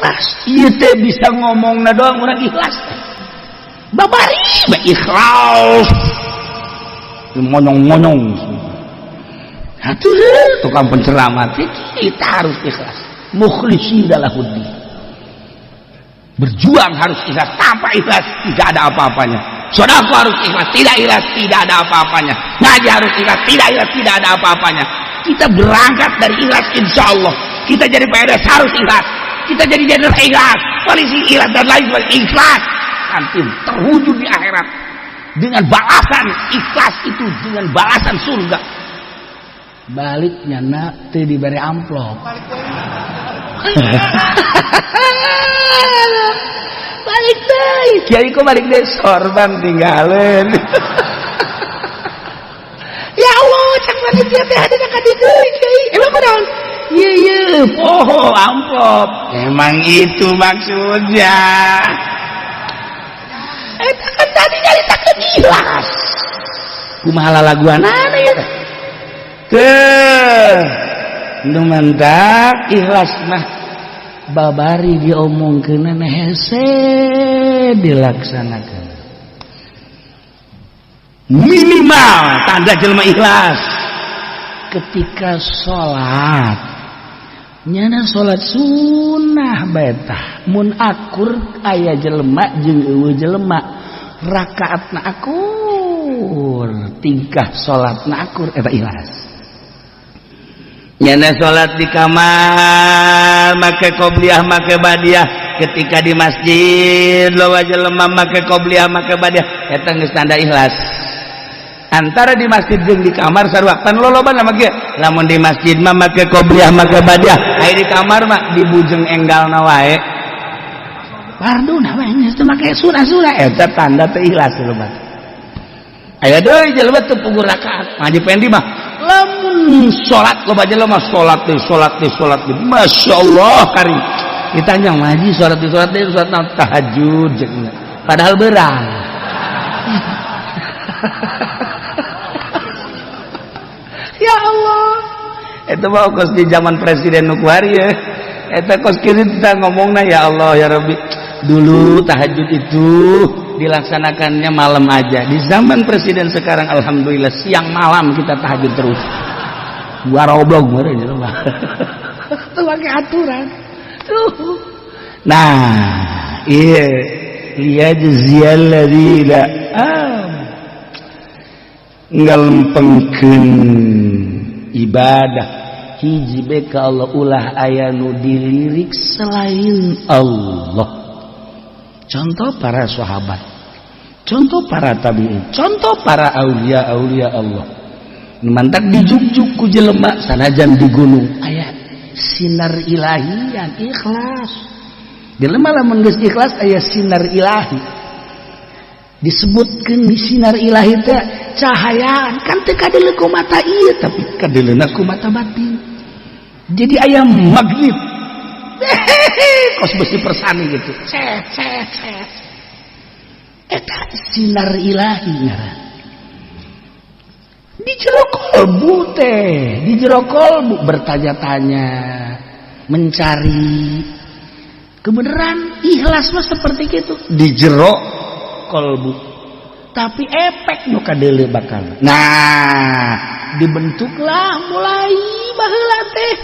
Ikhlas. Ieu teh bisa ngomongna doang urang ikhlas. Babari bae ikhlas. Monyong-monyong. Atuh tukang penceramah kita harus ikhlas. Mukhlisin lahuddin. Berjuang harus ikhlas, tanpa ikhlas tidak ada apa-apanya. Sodako harus ikhlas, tidak ikhlas tidak ada apa-apanya. Ngaji harus ikhlas, tidak ikhlas tidak ada apa-apanya. Kita berangkat dari ikhlas, insya Allah. Kita jadi PNS harus ikhlas. Kita jadi jenderal ikhlas, polisi ikhlas, dan lain sebagainya ikhlas. Nanti terwujud di akhirat dengan balasan ikhlas itu, dengan balasan surga. Baliknya nak teu diberi amplop. Balik deh, kiai kok balik deh, sorban tinggalin. Ya Allah, cak panitia teh ada ka ditu kiai. Emang kunaon? Iya iya, poho amplop. Emang itu maksudnya. Eta kan tadi nyaritakeun ikhlas. Kumaha lalaguanana ya teh? Teu. Nu mantak ikhlas mah babari diomongkeun hese dilaksanakan. Minimal tanda jelema ikhlas ketika sholat, nyana sholat sunnah betah mun akur aya jelema jeung eueuh jelema, rakaatna akur, tingkah salatna akur, eta ikhlas. Nyana salat di kamar make qobliyah, make badiah, ketika di masjid loba jelema make qobliyah, make badiah, eta geus tanda ikhlas. Antara di masjid jeung di kamar sarua pan lolobana mah kieu. Lamun di masjid mah make qobliyah, make badiah, aya di kamar mah dibujeng enggalna wae, farduna wae geus teu make sunah-sunah, eta tanda teu ikhlas jelema. Aya deui jelema teu puguh rakaat. Haji Pendi mah lamun salat loba jelema salat deui, salat deui, salat deui, masyaallah. Kari ditanya, "Haji, salat deui, salat deui, salat naon?" "Tahajud," jeung padahal beurang. Ya Allah, itu mah kos di zaman presiden nu kuari ya. Eta kos kiri kita ngomongna, ya Allah ya Rabbi, dulu tahajud itu dilaksanakannya malam aja. Di zaman presiden sekarang alhamdulillah siang malam kita tahajud terus. Waroblog meureun jelema. Teu make aturan. Tuh. Nah, iya liyajziyal ladzina ngalempengkeun ibadah hiji be ka Allah, ulah aya nu dilirik selain Allah. Contoh para sahabat, contoh para tabi'in, contoh para aulia-aulia Allah. Mantak dijugjuk ku jelema sanajan di gunung aya sinar ilahian ikhlas. Jelema lamun geus ikhlas aya sinar ilahi. Disebutkeun di sinar ilahi teh cahayaan kan teu kadeuleu ku mata ieu tapi kadeuleuna ku mata batin. Jadi aya magnet. Kos besi persani gitu. Cet cet cet. Eta sinar ilahi ngaran. Di jero kolbu teh, di jero kolbu bertanya-tanya, mencari kebenaran. Ikhlas mah seperti itu di jero kolbu. Tapi efek nu kadeuleu bakal. Nah, dibentuklah mulai baheula teh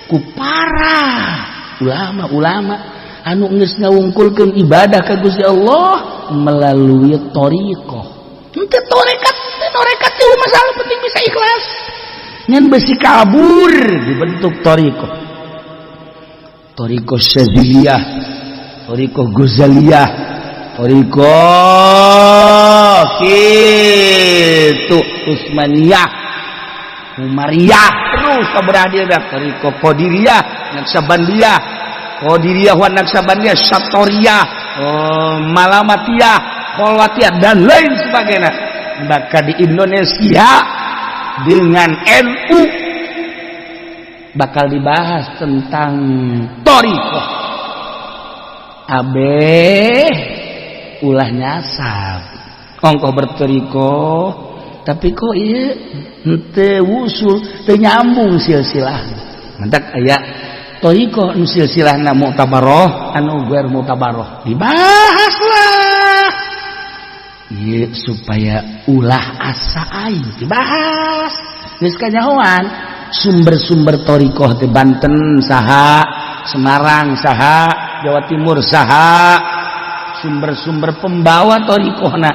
ku para ulama-ulama anu geus ngawungkulkeun ibadah ka Gusti Allah melalui thariqah. Henteu tarekat, teu tarekat teu masalah, penting bisa ikhlas. Ngan besi kabur dibentuk thariqah. Thariqah Syadziliyah, thariqah Ghazaliyah, thariqah kitu Utsmaniyah, Umariyah, terus kaberhadir thariqah Qadiriyah, Naqsyabandiyah, Qadiriyah wa Naqsyabandiyah, Satoriyah, oh, Malamatiyah, Kholwatiyah, dan lain sebagainya. Maka di Indonesia dengan NU bakal dibahas tentang thariqah. Abeh ulah nyasab ongkoh berthariqah, tapi kok iya henteu wusul, teu nyambung silsilah. Mantak aya Thoriqoh nu silsilahna muktabaroh, anu ghair muktabaroh, dibahas lah. Ieu supaya ulah asa aing dibahas. Geus kanyahoan sumber-sumber thoriqoh di Banten saha, Semarang saha, Jawa Timur saha, sumber-sumber pembawa thoriqohna.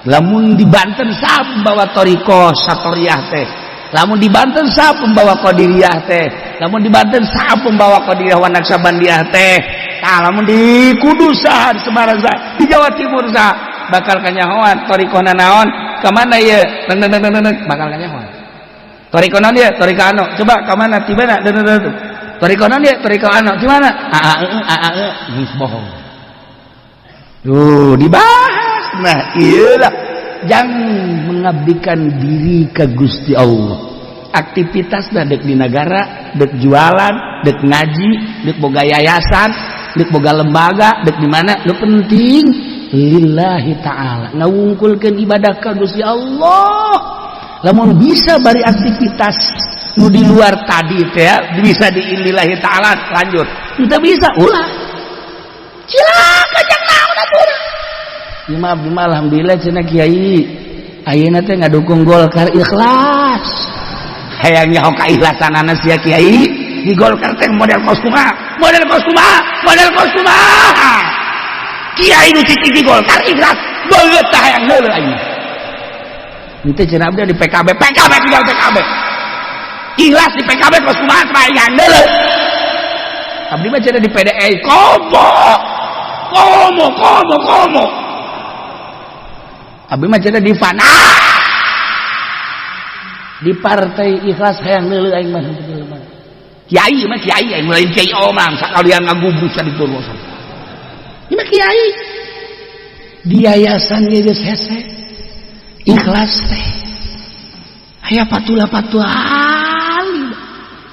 Lamun di Banten saha pembawa thoriqoh Satoriyah teh, lamun di Banten saha pembawa Qadiriyah teh, lamun di Banten saha pembawa Qadiriyah wa Naqsyabandiyah teh. Tah, lamun di Kudus saha, di Semarang saha, di Jawa Timur saha, bakal kanyahoan thoriqohna naon, ka mana ieu, bakal kanyahoan. Thoriqoh naon ieu? Thoriqoh anu, coba ka mana, ti mana? Thoriqoh naon ieu? Thoriqoh anu, di mana? A a e a a e, geus bohong. Tuh dibahas. Nah, iyalah jangan mengabdikan diri ke Gusti Allah. Aktivitas dek di negara, dek jualan, dek ngaji, dek boga yayasan, dek boga lembaga, dek di mana, lu penting lillahi ta'ala, ngawungkulkeun ibadah ka Gusti Allah. Lamun bisa bari aktivitas nu di luar tadi teh bisa di lillahi ta'ala, lanjut. Teu bisa, ulah. Cilaka, jangan naon atuh. Ya maaf, alhamdulillah cenah kiai ayeuna teh ngadukung Golkar ikhlas. Hayang nyaho kaikhlasanana sia kiai di Golkar teh model kos kumaha? Model kos kumaha? Model kos kumaha? Kiai nu cicing di Golkar ikhlas beungeut tah hayang heuleuh aing. Henteu cenah, abdi di PKB, PKB tinggal PKB. Ikhlas di PKB kos kumaha teh hayang heuleuh. Abdi mah cenah di PDI komo. Komo komo komo. Abdi mah cenah di fana. Di partai ikhlas hayang heuleuh aing mah. Kiai mah kiai aing, lain kiai omang sakalian ngagubrus ka ditu. Ini mah kiai. Di yayasan ge geus hese. Ikhlas teh. Aya patula patali.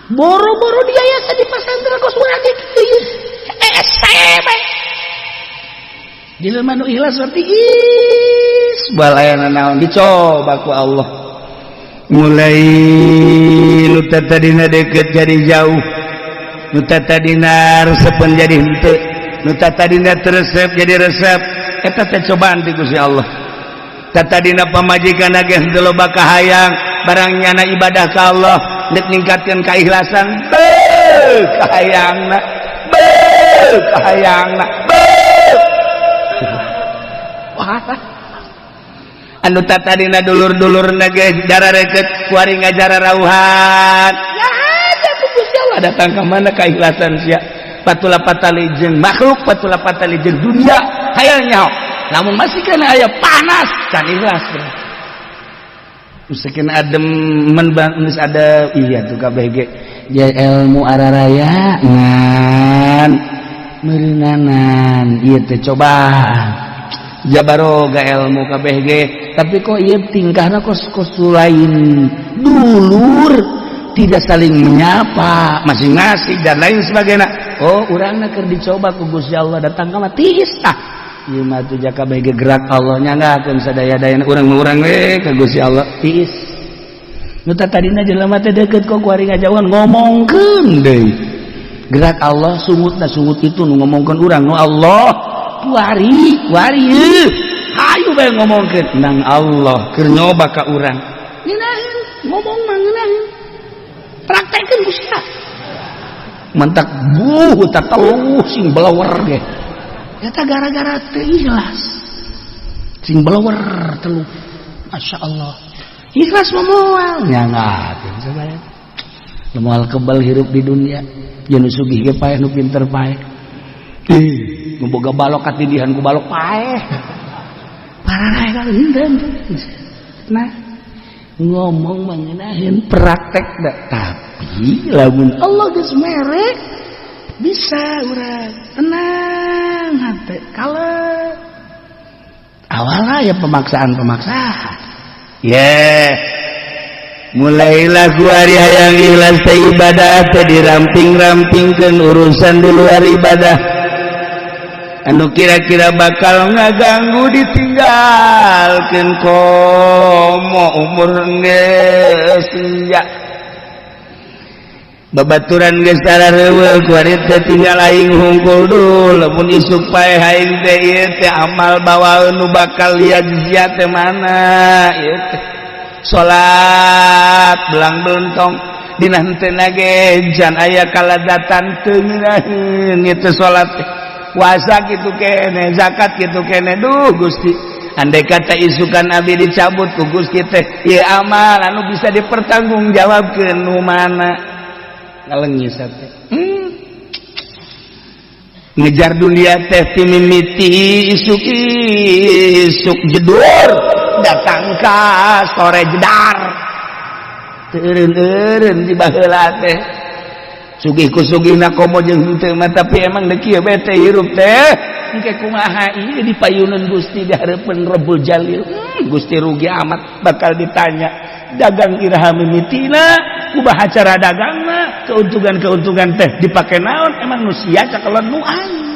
Boro-boro di yayasan, di pesantren kos urang ge kieu. Hese bae. Jelema nu ikhlas berarti is balayana naon dicoba ku Allah. Mulai nu tadina deket jadi jauh, nu tadina resepeun jadi henteu, nu tadina resep jadi resep, eta teh cobaan ti Gusti Allah. Tadina pamajikan ge henteu loba kahayang, barang nyana ibadah ka Allah nek ningkatkeun keikhlasan, beuh kahayangna, beuh kahayangna, beuh. Wah, anu tadina dulur-dulur ge darareket, kuari ngajara rauhan. Ya ada ku Gusti Allah datang ke mana keikhlasan sia. Patula patali jeung makhluk, patula patali jeung dunia, hayang nyaho. Namun masih kena aya panas kan ikhlas. Mungkin adem men geus ada, iya tuh kabeh ge ja ilmu araraya ngan meureunnanan ieu teh cobaan. Jabaroga ilmu kabeh ge, tapi kok ieu tingkahna kos kos lain, dulur tidak saling menyapa masing-masing dan lain sebagainya. Oh, urangna keur dicoba ku Gusti Allah, datang ka mah tiis. Ah, ieu mah tuh jaka kabeh ge gerak Allah nyanggakeun sadaya-dayana urang urang we ka Gusti Allah tiis. Nu tadina jelema teh deukeut, kok kuari ngajauhan, ngomongkeun deui gerak Allah, sungutna sungut itu nu ngomongkeun urang nu Allah, kuari kuari hayu bae ngomongkeun nang Allah keur nyoba ka urang. Ngeunaheun ngomong mah, ngeunaheun praktekeun ku sia. Mentak buh tak teluh sing belawer ge eta gara-gara teu ikhlas, sing belawer teluh. Masya Allah, ikhlas mah moal nyangakeun sabaya, moal kebal hirup di dunia. Jeung nu sugih ge paeh, nu pinter paeh. Ih, nu boga balok katindihan ku balok paeh. Pararae kan henteu. Nah, ngomong mengenahin praktek dah. Tapi lamun Allah geus mere bisa urang tenang hati. Kalau awalnya ya pemaksaan-pemaksaan. Ya, yeah. Mulailah kuari hayang ikhlas teh ibadah teh diramping-rampingkeun urusan di luar ibadah anu kira-kira bakal ngaganggu ditinggalkeun, komo umur geus ya. Babaturan geus tarareuweung kuari teh, tinggal aing hungkul. Duh, lamun isuk paeh aing teh, ieu teh amal bawaeun nu bakal yajzia teh mana ieu teh? Salat belang belentong, dina henteu ge can aya kalazatan, teu ngeunaheun ieu salat teh. Puasa kitu kene, zakat kitu kene. Duh Gusti, andai kata isukan abi dicabut ku Gusti teh, ieu amal anu bisa dipertanggungjawabkeun nu mana? Ngalengis teh. Ngejar dunia teh ti mimiti isuk isuk jedur datang ka sore jedar, teu eureun-eureun di baheula teh. Sugih ku sugihna komo jeung henteu mah, tapi emang deuk kieu bae teh hirup teh. Engke kumaha ieu di payuneun Gusti, di hareupeun Rabbul Jalil? Gusti, rugi amat bakal ditanya. Dagang iraha mimitina, kumaha cara dagangna, keuntungan-keuntungan teh dipake naon? Emang nu sia cakelan nu aing.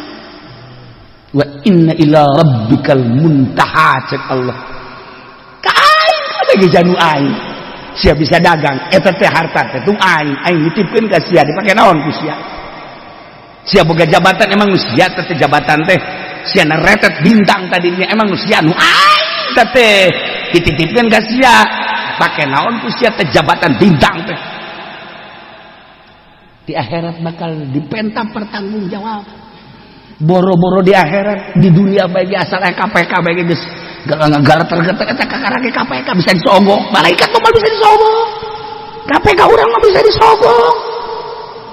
Wa inna ila rabbikal muntaha, cek Allah. Ka aing kabeh ge janu aing. Sia bisa dagang eta teh, harta teh tung aing, aing nitipkeun ka sia, dipake naon ku sia? Sia boga jabatan, emang nu sia teh jabatan teh? Sia retet bintang tadinya, emang nu sia? Nu aing teh dititipkeun ka sia, pake naon ku sia teh jabatan bintang teh? Di akhirat bakal dipenta pertanggungjawab. Boro-boro di akhirat, di dunia bagi asal KPK bagi geus gara tergetek eta kakarake KPK bisa disogok. Malaikat mah bisa disogok, KPK urang mah bisa disogok,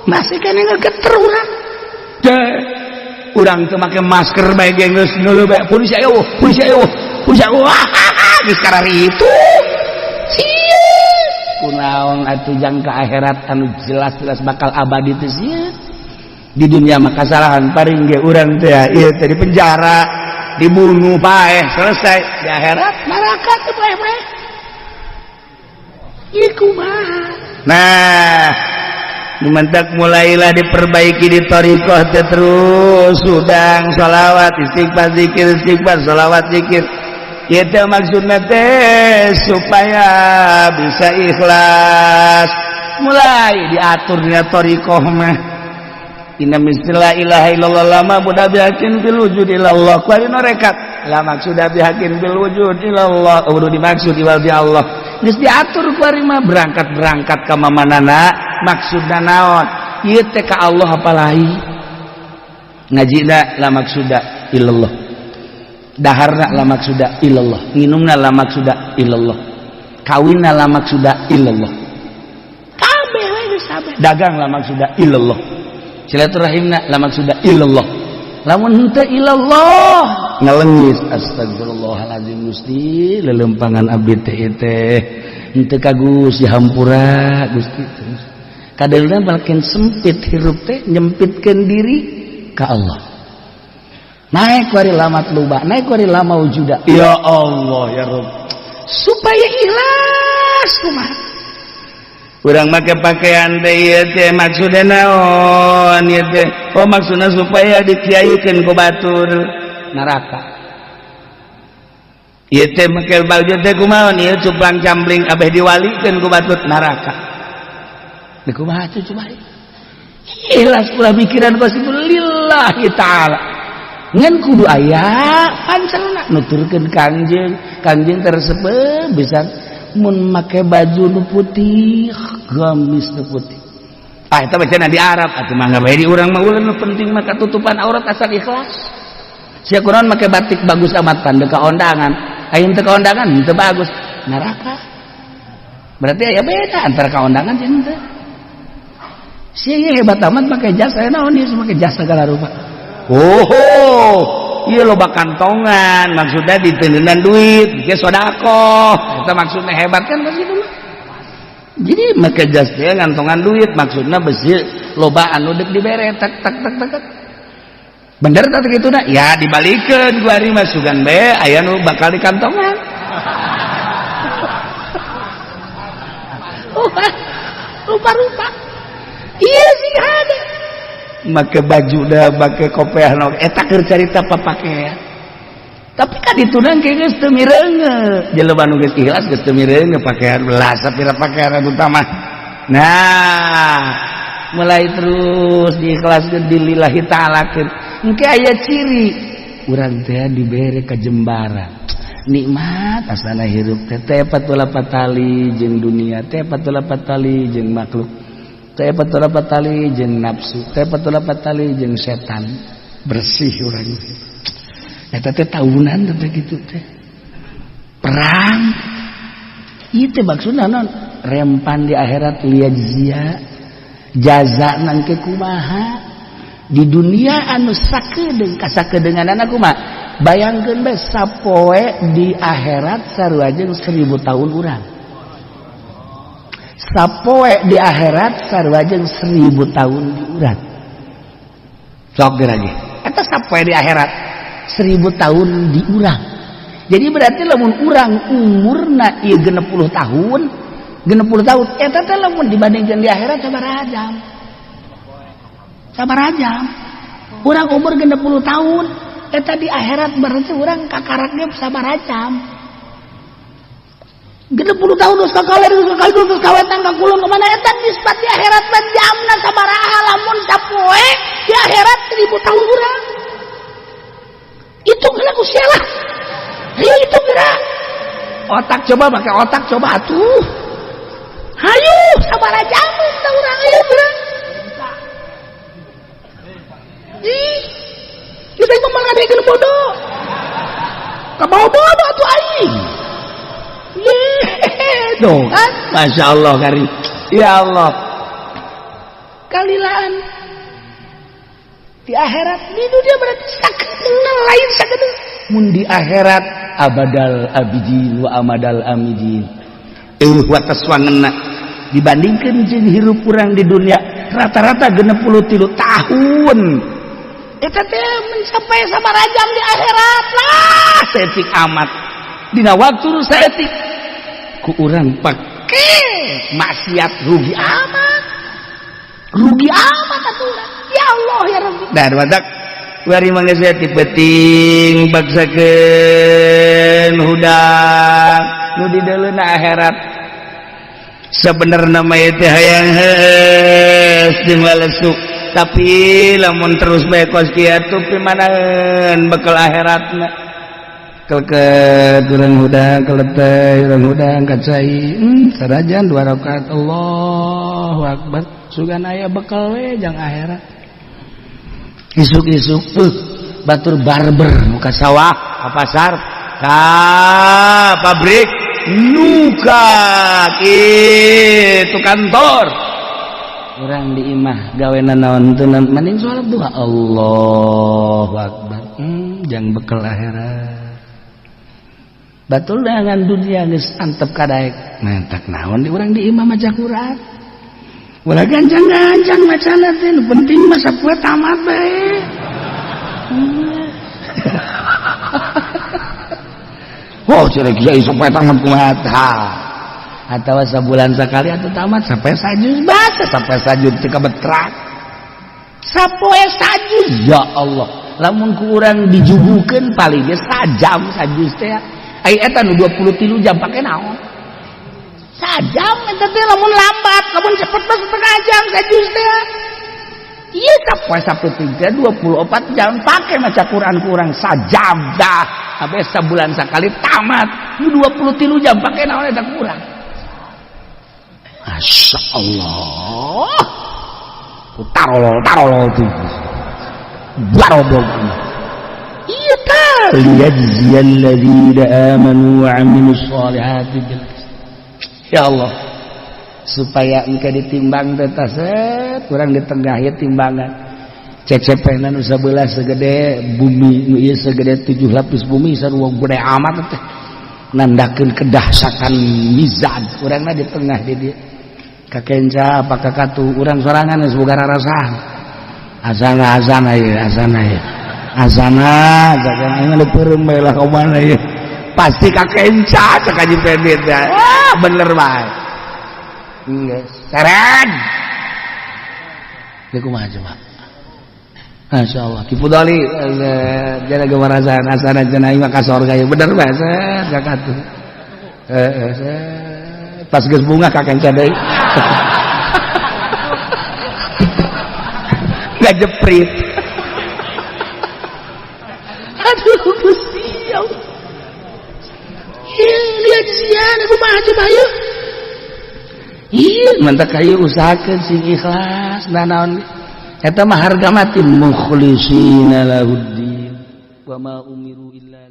masih kene ngegeter urang teh. Urang teu make masker bae ge geus ngeuleuh bae, "Polisi ayo, polisi ayo, polisi ayo." Wah, geus karari itu. Sieun kunaon atuh jang ka akhirat anu jelas-jelas bakal abadi teh sieun? Di dunia mah kasalahan paring ge urang teh ieu teh di penjara, dibunuh, paeh, selesai. Di akhirat neraka teh paeh-paeh. Ieu kumaha? Nah, dimentak mulailah diperbaiki di thoriqoh teh, terus sudang sholawat, istighfar, zikir, istighfar, sholawat, zikir. Itu maksudnya teh supaya bisa ikhlas. Mulai diatur dina thoriqoh mah. Inna la ilaha illallah lama budak bihakin bil wujud ilallah. Kuari norekat la maksuda bihakin bil wujud ilallah, udah dimaksud iwal di Allah. Geus diatur kuari mah, berangkat-berangkat ka mamanana maksudna naon? Ieu teh ka Allah apalagi ngajina la maksuda illallah, daharna la maksuda illallah, nginumna la maksuda illallah, kawinna la maksuda illallah, kabeh we geus kabeh, dagang la maksuda illallah, silaturahimna la maksuda illallah. Lamun henteu illallah, ngalengis. Astagfirullahaladzim, Gusti, lelempangan abdi teh teh henteu ka Gusti, hampura Gusti. Terus kadeulna makin sempit hirup teh, nyempitkeun diri ka Allah. Naik wari lamat luba, naik wari lama wujuda. Ya Allah, ya Rabb, supaya ikhlas kumaha? Urang make pakaian teh ieu teh maksudna naon ieu teh? Oh, maksudna supaya dikiaikeun ku batur. Neraka. Ieu teh make baju teh kumaha ieu? Cuplang cambling abeh diwalikeun ku batur. Neraka. Di kumaha atuh? Coba ikhlas ulah mikiran kos itu, lillahi ta'ala. Ngan kudu aya pancelna nuturkeun Kangjeng. Kangjeng teresep bisa mun make baju nu putih, gamis nu putih. Ah, eta bacana di Arab atuh, mangga bae di urang mah. Ulah, nu penting mah katutupan aurat, asal ikhlas. Sia kunaon make batik bagus amat pan ka ondangan, ayeuna teu ka ondangan teu bagus? Neraka. Berarti aya beda antara ka ondangan jeung henteu. Sia hebat amat make jas, aya naon ieu make jas segala rupa? Oh, iya, loba kantongan, maksudnya ditendenan duit ge sodakoh, eta maksudnya hebat kan pasti itu mah. Jadi make jas teh ngantongan duit, maksudnya besi loba anu dek dibere, tak tak tak tak tak. Bener tak gitu dah ya? Dibalikeun ku ari mah, sugan be aya nu bakal di kantongan. Rupa-rupa iya sih ada make baju dah, make kopiah no eta keur carita papakean. Tapi kan ditunang kayak geus teu mireunge. Jelema nu geus ikhlas geus teu mireunge pakaian, belas sapira pakaian anu utama. Nah, Mulai terus diikhlaskeun, dilillahi ta'alakeun. Engke aya ciri urang teh dibere kajembaran nikmat asana hirup teh teh patali jeung dunia teh, patali jeung makhluk teh, patali jeung nafsu teh, patali jeung setan. Bersih urang eta teh, tahunan teh kitu teh perang. Ieu teh maksudna naon? Rempan di akhirat, liyajzia, jaza nangke kumaha di dunia anu sakedeung kasakedeunganana kumaha. Bayangkeun bae, sapoe di akhirat sarua jeung 1000 tahun urang. Sapoe di akhirat sarua jeung 1000 tahun di urang. Sok lagi eta, sapoe di akhirat 1000 tahun di urang. Jadi berarti lamun urang umurna ieu 60 tahun, 60 tahun eta teh lamun dibandingkan di akhirat sabaraha jam? Sabaraha jam urang umur 60 tahun eta di akhirat? Berarti urang kakaraknya sabaraha jam? 60 tahun terus ka kaler, terus ka kidul, terus ka wetan, ka kulon, kemana eta nisbat di akhirat mah jamna sabaraha? Lamun sapoe di akhirat 1000 tahun urang, hitung heula ku sia lah. Ayo hitung geura, otak coba, pakai otak coba atuh. Hayu, sabaraha jam eta urang? Ayo geura. Ih, kita itu malah ngadekeun bodoh. Kabawa bodoh atuh aing. Ye, tuh kan? Masya Allah kari. Ya Allah. Kalilaan di akhirat, di dunia berarti sakit lain sakit. Mun di akhirat abadal abidin wa amadal amidin. Eueuh wates wangenna dibandingkan jeung hirup urang di dunia rata-rata 63 tahun eta teh mencapai sabaraha jam di akhirat lah? Saeutik amat dina waktu saeutik ku urang pake maksiat, rugi amat, rugi amat atuh. Ya Allah, ya Rabbi. Dan matak wari mangga ti penting baksakeun hudang nu dideuleuna akhirat. Sebenarnya mah teh hayang heus jeung lalesu, tapi lamun terus bae kos kieu pimanaeun bekal akhiratna? Keleket urang hudang, keleteh urang hudang ka cai, sarajan dua rakaat, Allahu akbar, sugan aya bekal we jang akhirat. Isuk-isuk batur barber muka sawah, ka pasar, ka pabrik, nuka itu kantor. Urang di imah gawe naon teu? Mending salat duha, Allahu akbar, jang bekal akhirat. Batul dengan dunia geus antep kadaek, mentak naon di urang di imah maca Quran? Ulah gancang-gancang macana teh, nu penting mah sapoe tamat bae. Oh, cenah kiai, sapoe tamat kumaha atau sebulan sekali atau tamat sampai sajuz, baca sampai sajuz teu kabetrak sapoe sajuz. Ya Allah, lamun ku urang dijugukeun paling ge sajam sajuz teh. Ai eta nu 23 jam pake naon? Sajam eta teh lamun lambat, lamun cepet mah setengah jam sajuz teh. Ieu sapoe saeutik teh 24 jam pake maca Quran kurang sajam dah. Habis sebulan sekali tamat. Nu 23 jam pake naon eta kurang? Masya Allah. Tarolol tarolol tuh. Baroblok. Iya ta liyajziyal ladzina amanu wa amilus solihati bil. Ya Allah. Supaya engke ditimbang teh set kurang di tengah ya timbangan. Cecepehna nu sabelah segede bumi, nu ieu segede tujuh lapis bumi, sarua gede amat teh. Nandakeun kedahsyatan mizan. Urangna di tengah di dieu. Kakenca apa kakatu urang sorangan geus boga rarasaan. Azana, azana ieu, azana ieu. Azana, azana ieu peureum bae lah ka mana ieu. Pasti kakenca cek Haji Pendit. Ah, bener bae. Geus, seren. Ieu kumaha coba? Masya Allah. Ki Fudali, jana gemarasan, asana cenah mah ka sorga ieu bener bae set kakatu. Heeh, pas geus bunga kakenca deui. Gajeprit. Aduh Gusti ya Allah. Lihat sian aku mah coba yuk. Iya, mantap kayu usahakan sing ikhlas nanaon. Eta mah harga mati, mukhlisina lahuddin wa ma umiru illa.